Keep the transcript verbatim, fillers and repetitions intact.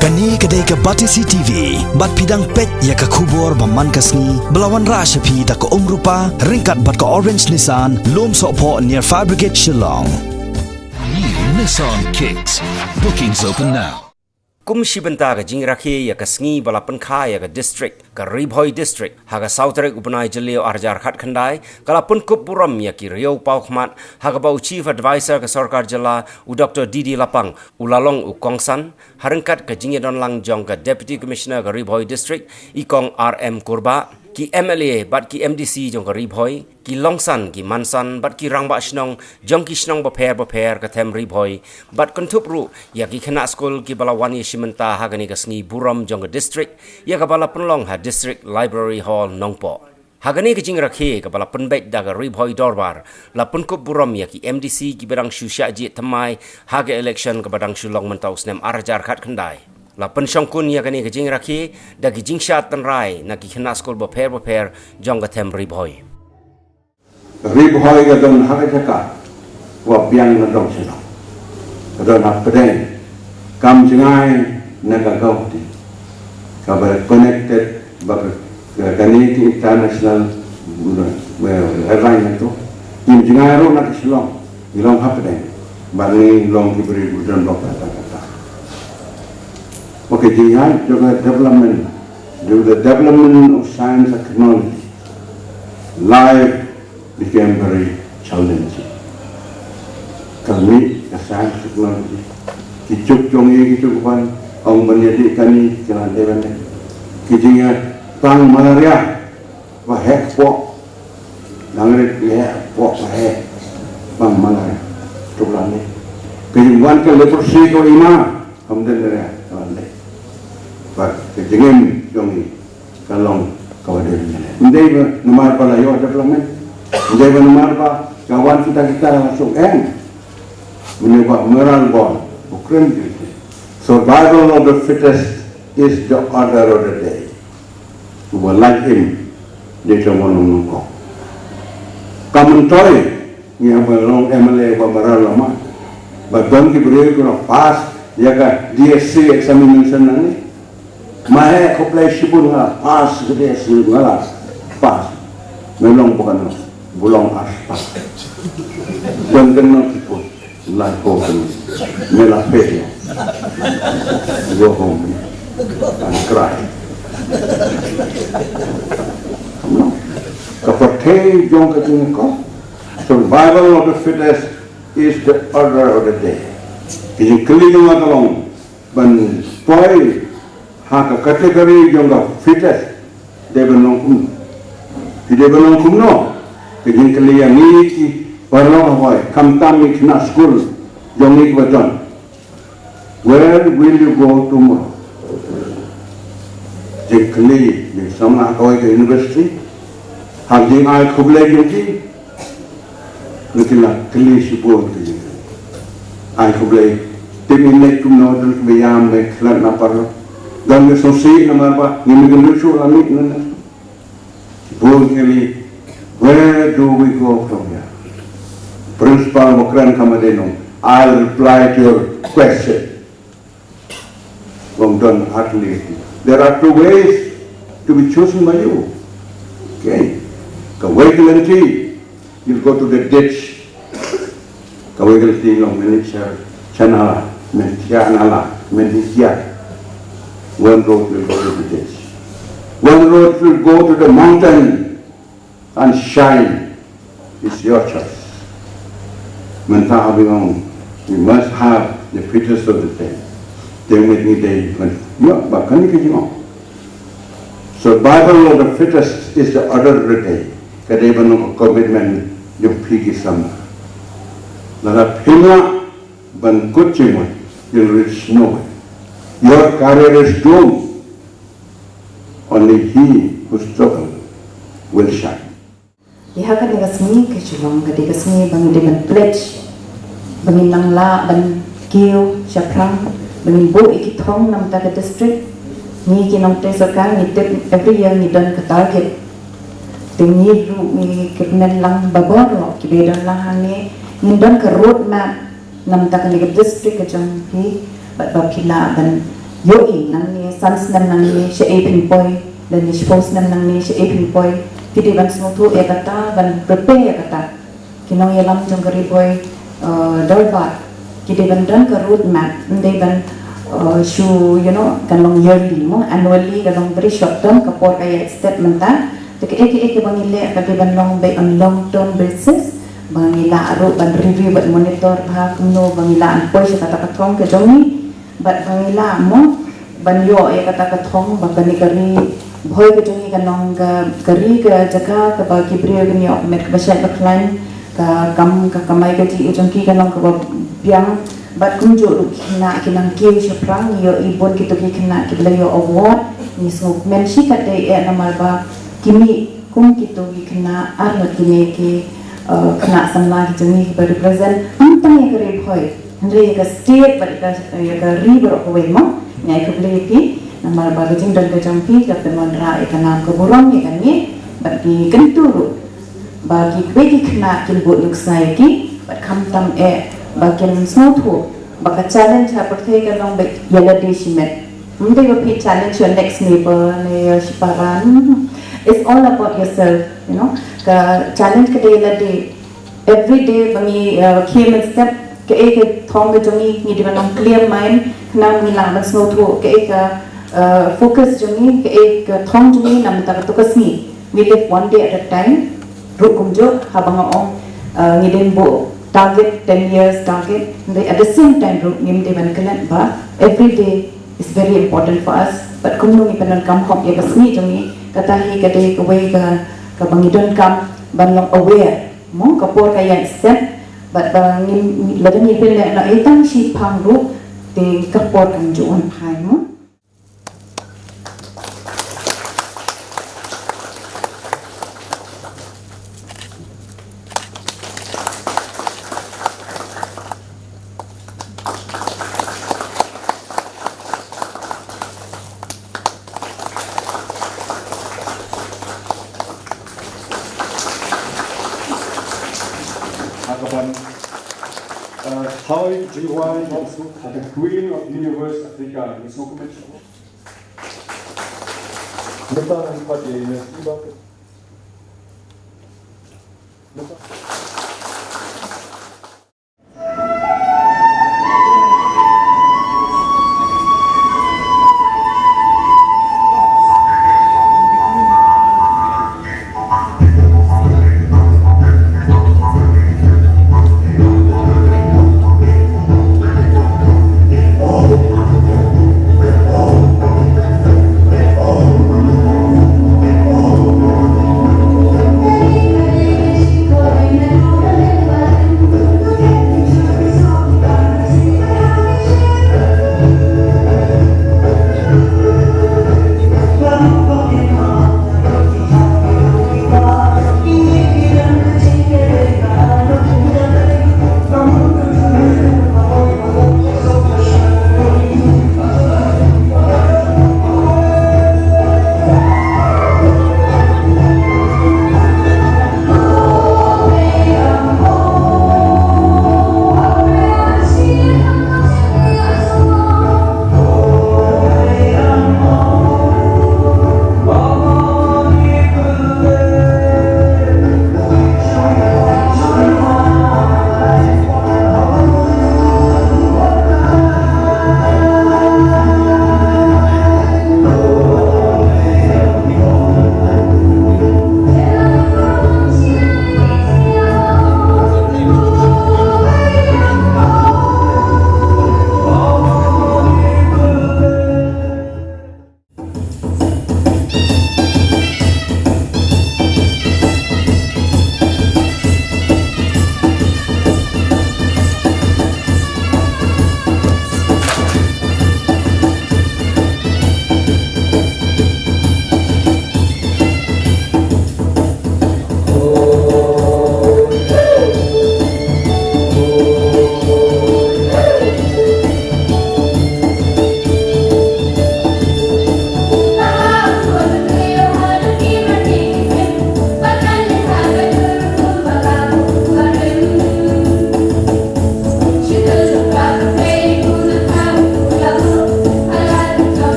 Kane ka dei ka Batesi T V, bad phi dang peit ïa ka khubor ba man ka sngi, ba la wanrah sha phi da ka Umrupa, ryngkat bad ka Orange Nissan, Lumsohphoh near Fire Brigade Shillong. New Nissan Kicks. Bookings open now. Kum shi bynta ka jingrakhe ïa ka sngi ba la pynkha ïa ka district, ka Ri Bhoi District, ha ka saw tarik u bnai Jylliew ar hajar khatkhyndai, ka la pynkup burom ïa ki riew paw khmat, ha kaba u Chief Advisor ka Sorkar Jylla, u Doctor D D Lapang, u la long u kongsan, ha ryngkat ka jingïadonlang jong ka Deputy Commissioner ka Ri Bhoi District, i Kong R M Kurbah, ki M L A bad ki M D C jong ka Ri Bhoi, ki longsan, ki mansan, bad ki rangbah shnong jong ki shnong bapher bapher ka them Ri Bhoi, bad kynthup ruh ïa ki khynnah skul kiba la wan ïashim bynta ha kane ka sngi burom jong ka district, ïa kaba la pynlong ha District Library Hall, Nongpoh. Ha kane ka jingrakhe kaba la pynbeit da ka Ri Bhoi Dorbar, la pynkup burom ïa ki M D C kiba dang shu shah jied thymmai ha ka election kaba dang shu long mynta u snem ar hajar khatkhyndai. La pynshongkun ïa kane ka jingrakhe da ki jingshad tynrai na ki khynnah skul bapher bapher jong ka them Ri Bhoi. Ri Bhoi ka don ha ka jaka kaba biang na dong shnong. Ka don hapdeng, kam jngai na ka Guwahati, kaba connected bad ka, ka, kane ka international, well, airline na to. Kim jngai ruh na ka Shillong, ngi long hapdeng, bad ngi long ki briew ba don bok kata kata. Okay, jingïaid jong ka development, due to the development of science and technology, life became very challenging. Ka mih ka science technology, ki juk jong ngi, ki juk ban ong ban ïadei kane, ki la dei ban dei. Ki jingïatang malaria ba heh kpoh, nang rit heh kpoh ba heh, bang malaria, tuk la dei. Ki jingwan ka leprosy ko ima, Kam dei re, ka wan dei. Bad ka jingim jong ngi ka long kaba dei re. Ym dei ba namar ba la ïoh development. Ym dei ba namar ba ka wan kita kita la suk, em. Mynne ba meral bor, u kren jong ngi. Survival of the fittest is the order of the day. Uba lait im dei ka mon nongkop. Ka myntoi ngi hap ban long M L A ba marar lama. Ba don ki briew ki la pass ïa ka D S C examination nangne. Ma he khublei shibun nga la pass ka D S C, nga la pass. Me long ba ka nong, ba long pass. Don ka nong ki pun. Life goes on. Me la fail. Go home and cry. Ka pyrthei jong ka jingkop. Survival of the fittest is the order of the day. Ki jingkylli jong nga ka long ban poi ha ka category jong ka fittest, dei ban long kumno? Ki dei ban long kumno? Ki jingkylli ïa ngi ki paralok hoi, khamtam ngi khynnah skul jong ngi kiba don. Where will you go tomorrow? Jingkylli jong samla hoi ka university, ha ka jingai khublei jong ki. Ngi la kylli shibun ki jingkylli. Ai khublei, tip ngi leit kumno, don kiba ïam, me khlad na paralok. Don kiba sngewsih namar ba ngim ïakynduh shuh la mih na. Shibun ki kylli, where do we go from here? Principal ba kren ka ma dei nong, I'll reply to your question. Wong don hardly. There are two ways to be chosen by you. Okay. Kawei ka lynti, you'll go to the ditch. Kawei ka lynti long, men i shar sha nala, men thiah nala, men i thiah. One road will go to the ditch. One road will go to the mountain. And shine is your choice. Mynta ha bynta, we must have the fittest of the ten. Te mynta ngi dei ban ïoh ba kane ka jingong. Survival of the fittest is the order of the day. Ka dei ban long ka commitment jong phi ki samla. Lada phim lah ban kut jingmut, you'll reach nowhere. Your career is doomed. Only he who struggle will shine. Ïa kane ka sngi ka Shillong ka dei ka sngi ba ngi dei ban pledge, ba ngin nang lah ban kiew shaphrang, ba ngin buh ïa ki thong na bynta ka district. Ngi ki nongtrei sorkar ngi tip every year ngi don ka target. Te ngi ruh ngi kyrmen lang ba bor ruh kiba don lang hangne, ngin don ka road map na bynta kane ka district ka jong phi, bad ba phi lah ban ïohi nangne san snem nangne shaei phin poi, lane shiphew snem nangne shaei phin poi. Ki dei ban sngewthuh ïa kata, ban prepare ïa kata. Ki nongïalam jong ka Ri Bhoi, uh, Dorbar, ki dei ban don ka road map, ym dei ban, uh, shu, you know, kan long yearly mo, annually ka long very short term, ka por ka ïaid step mynta. Te kaei kaei kaba ngi leh ka dei ban long beit on long term basis, ba ngi lah ruh ban review bad monitor bha kumno ba ngi lah ban poi sha kata ka thong ka jong ngi. Bad ba ngi lah mo ban ïoh ïa kata ka thong ba kane ka Ri Bhoi ka jong ngi kan long ka, ka ri, ka jaka kaba ki briew kin ïoh met kaba shait ba khlaiñ, ka kam ka kamai kajih ka jong ki kan long kaba biang. Bad kumjuh ruh ki khynnah ki nang kiew shaphrang, ngi ïohi bun kito ki khynnah kiba la ïoh award, ngi sngewkmen shikatdei eh namar ba ki mih kum kito ki khynnah arngut kine ki, uh, khynnah samla ki jong ngi kiba represent ym tang ïa ka Ri Bhoi, hynrei ïa ka state bad ïa ka, ïa ka ri baroh kawei mo. Ngi ai khublei ïa phi namar ba ka jingdon ka jong phi ka pynwanrah ïa ka nam ka burom ïa kane, bad ngi kyntu ruh ba kiwei ki khynnah kin bud nuksa ïa ki, bad khamtam eh ba kin sngewthuh ba ka challenge ha pyrthei ka long beit ïa lade shimet. Ym dei ba phi challenge your next neighbor ne ïa shipara. It's all about yourself, you know. Ka challenge ka dei lade. Every day ba ngi, uh, khie mynstep, kaei ka thong ka jong ngi, ngi dei ban long clear mind, khnang ngi lah ban sngewthuh kaei ka, uh, focus jong ngi, kaei ka thong jong ngi na mynta kato ka sngi. We live one day at a time. Ruh kumjuh haba nga ong, uh, ngi dei ban buh target ten years target, hynrei at the same time ruh ngim dei ban klet ba every day is very important for us. Bad kumno ngi pyndonkam hok ïa ka sngi jong ngi, kata hi ka dei kawei ka, kaba ngi donkam ban long aware. Mo, ka por ka ïaid step, bad ba ngim, lada ngi pynleh noh ei tang shiphang ruh, te ka por kan ju wan phai mo. Ha ka ban, uh, Thawai Jingwai, the Queen of Universe Africa.